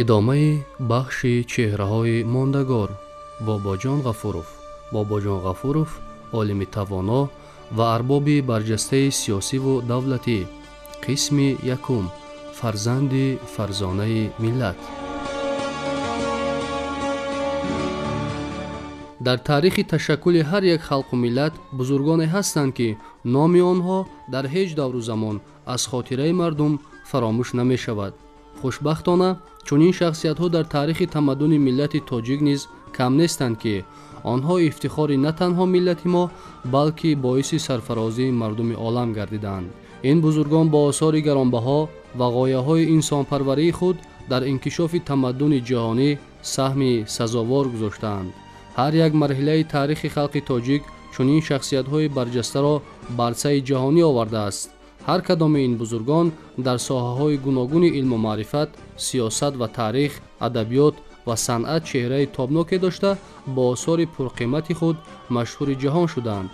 Идомаи бахши чеҳраҳои мондагор. Бобоҷон Ғафуров. Бобоҷон Ғафуров олими тавоно ва арбоби барҷастаи сиёсиву давлатӣ. Қисми якум. Фарзанди фарзонаи миллат. Дар таърихи ташаккули ҳар як халқу миллат бузургоне ҳастанд, ки номи онҳо дар ҳеҷ давру замон аз хотираи мардум фаромӯш намешавад. Хушбахтона, чунин шахсиятҳо дар таърихи тамаддуни миллати тоҷик низ кам нестанд, ки онҳо ифтихори на танҳо миллати мо, балки боиси сарфарозии мардуми олам гардидаанд. Ин бузургон бо осори гаронбаҳо ва ғояҳои инсонпарварии худ дар инкишофи тамаддуни ҷаҳонӣ саҳми сазовор гузоштаанд. Ҳар як марҳилаи таърихи халқи тоҷик чунин шахсиятҳои барҷастаро барсаи ҷаҳонӣ овардааст. Ҳар кадоми ин бузургон дар соҳаҳои гуногуни илму маърифат, сиёсат ва таърих, адабиёт ва санъат чеҳраи тобноке дошта, бо осори пурқимати худ машҳури ҷаҳон шудаанд.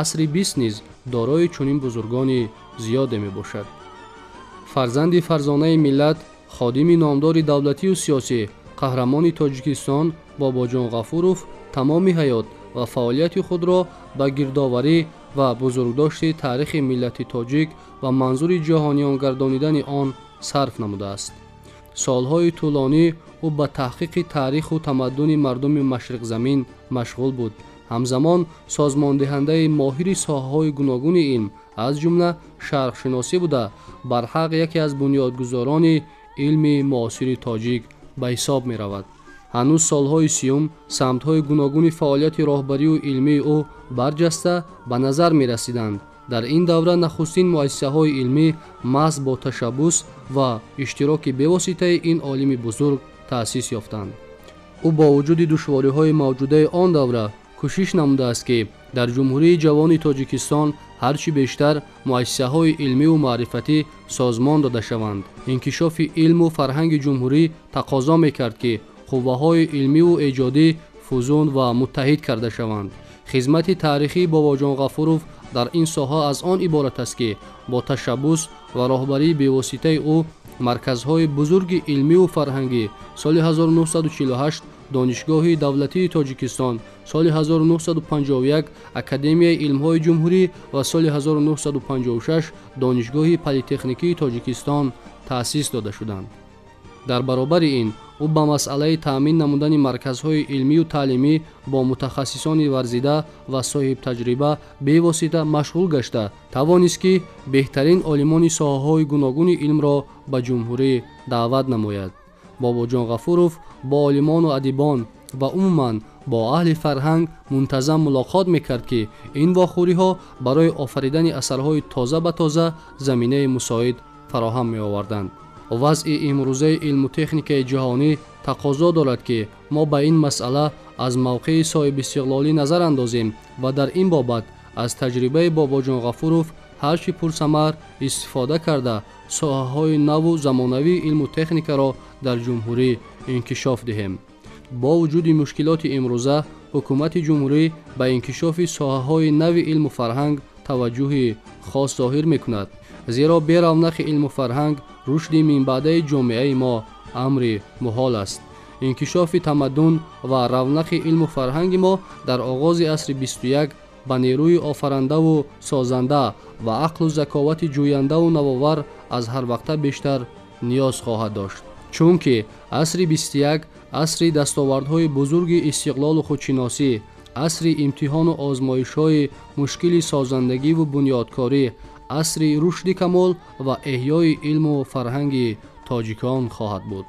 Асри бист низ дорои чунин бузургони зиёде мебошад. Фарзанди фарзонаи миллат, ходими номдори давлатию сиёсӣ, қаҳрамони Тоҷикистон Бобоҷон Ғафуров тамоми ҳаёт ва фаъолияти худро ба гирдоварӣ ва бузургдошти таърихи миллати тоҷик ва манзури ҷаҳониён гардонидани он сарф намудааст. Солҳои тӯлонӣ ӯ ба таҳқиқи таъриху тамаддуни мардуми машриқзамин машғул буд. Ҳамзамон созмондиҳандаи моҳири соҳаҳои гуногуни илм, аз ҷумла шарқшиносӣ буда, барҳақ яке аз бунёдгузорони илми муосири тоҷик ба ҳисоб меравад. Ҳанӯз солҳои сиюм самтҳои гуногуни фаъолияти роҳбарию илмии ӯ барҷаста ба назар мерасиданд. Дар ин давра нахустин муассисаҳои илмӣ маҳз бо ташаббус ва иштироки бевоситаи ин олими бузург таъсис ёфтанд. Ӯ бо вуҷуди душвориҳои мавҷудаи он давра кӯшиш намудааст, ки дар Ҷумҳурии ҷавони Тоҷикистон ҳарчи бештар муассисаҳои илмиву маърифатӣ созмон дода шаванд. Инкишофи илму фарҳанги ҷумҳурӣ тақозо мекард, ки қувваҳои илмиву эҷодӣ фузун ва муттаҳид карда шаванд. Хизмати таърихии Бобоҷон Ғафуров дар ин соҳа аз он иборат аст, ки бо ташаббус ва роҳбарии бевоситаи ӯ марказҳои бузурги илмиву фарҳангӣ соли 1948 Донишгоҳи давлатии Тоҷикистон, соли 1951 Академияи илмҳои ҷумҳурӣ ва соли 1956 Донишгоҳи политехникии Тоҷикистон таъсис дода шуданд. Дар баробари ин ӯ ба масъалаи таъмин намудани марказҳои илмию таълимӣ бо мутахассисони варзида ва соҳибтаҷриба бевосита машғул гашта, тавонист, ки беҳтарин олимони соҳаҳои гуногуни илмро ба ҷумҳурӣ даъват намояд. Бобоҷон Ғафуров бо олимону адибон ва умуман бо аҳли фарҳанг мунтазам мулоқот мекард, ки ин вохӯриҳо барои офаридани асарҳои тоза ба тоза заминаи мусоид фароҳам меоварданд. Вазъи имрӯзаи илму техникаи ҷаҳонӣ тақозо дорад, ки мо ба ин масъала аз мавқеи соҳибистиқлолӣ назар андозем ва дар ин бобат аз таҷрибаи Бобоҷон Ғафуров ҳарчи пурсамар истифода карда, соҳаҳои наву замонавии илму техникаро дар ҷумҳурӣ инкишоф диҳем. Бо вуҷуди мушкилоти имрӯза, ҳукумати ҷумҳурӣ ба инкишофи соҳаҳои нави илму фарҳанг таваҷҷӯҳи хос зоҳир мекунад, зеро бе равнақи илму фарҳанг рушди минбаъдаи ҷомеаи мо амри муҳол аст. Инкишофи тамаддун ва равнақи илму фарҳанги мо дар оғози асри 21 ба нерӯи офарандаву созанда ва ақлу заковати ҷӯяндаву навовар аз ҳар вақта бештар ниёз хоҳад дошт. Чунки асри 21 асри дастовардҳои бузурги истиқлолу худшиносӣ, асри имтиҳону озмоишҳои мушкили созандагиву бунёдкорӣ, асри рушди камол ва эҳёи илму фарҳанги тоҷикон хоҳад буд.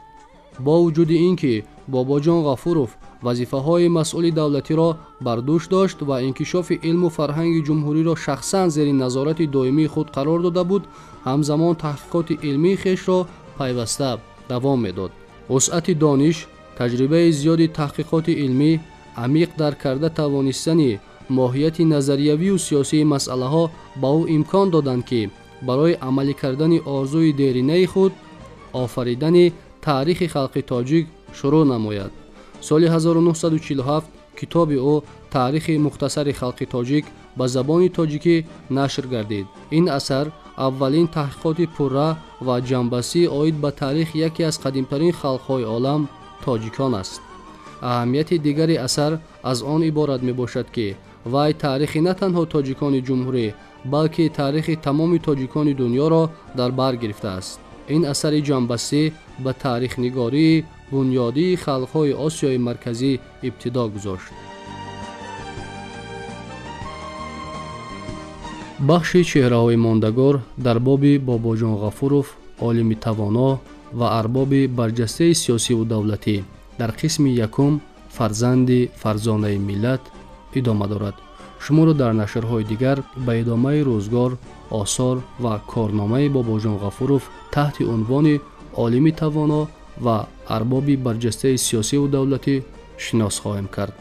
Бо вуҷуди ин ки Бобоҷон Ғафуров вазифаҳои масъули давлатиро бар дӯш дошт ва инкишофи илму фарҳанги ҷумҳуриро шахсан зери назорати доимии худ қарор дода буд, ҳамзамон таҳқиқоти илмии хешро пайваста давом медод. Вусъати дониш, таҷрибаи зиёди таҳқиқоти илмӣ, амиқ дарк карда тавонистани моҳияти назариявию сиёсии масъалаҳо ба ӯ имкон доданд, ки барои амалӣ кардани орзуи деринаи худ офаридани таърихи халқи тоҷик шурӯъ намояд. Соли 1947 китоби ӯ «Таърихи мухтасари халқи тоҷик» ба забони тоҷикӣ нашр гардид. Ин асар аввалин таҳқиқоти пурра ва ҷанбасӣ оид ба таърихи яке аз қадимтарин халқҳои олам тоҷикон аст. Аҳамияти дигари асар аз он иборат мебошад, ки вай таърихи на танҳо тоҷикони ҷумҳурӣ, балки таърихи тамоми тоҷикони дунёро дар бар гирифтааст. Ин асари ҷанбасӣ ба таърихнигории бунёдии халқҳои Осиёи Марказӣ ибтидо гузошт. Бахши чеҳраҳои мондагор дар боби Бобоҷон Ғафуров, олими тавоно ва арбоби барҷастаи сиёсиву давлатӣ дар қисми якум фарзанди фарзонаи миллат идома дорад. Шуморо дар нашрҳои дигар ба идомаи рӯзгор, осор ва корномаи Бобоҷон Ғафуров таҳти унвони олими тавоно ва арбоби барҷастаи сиёсиву давлатӣ шинос хоҳем кард.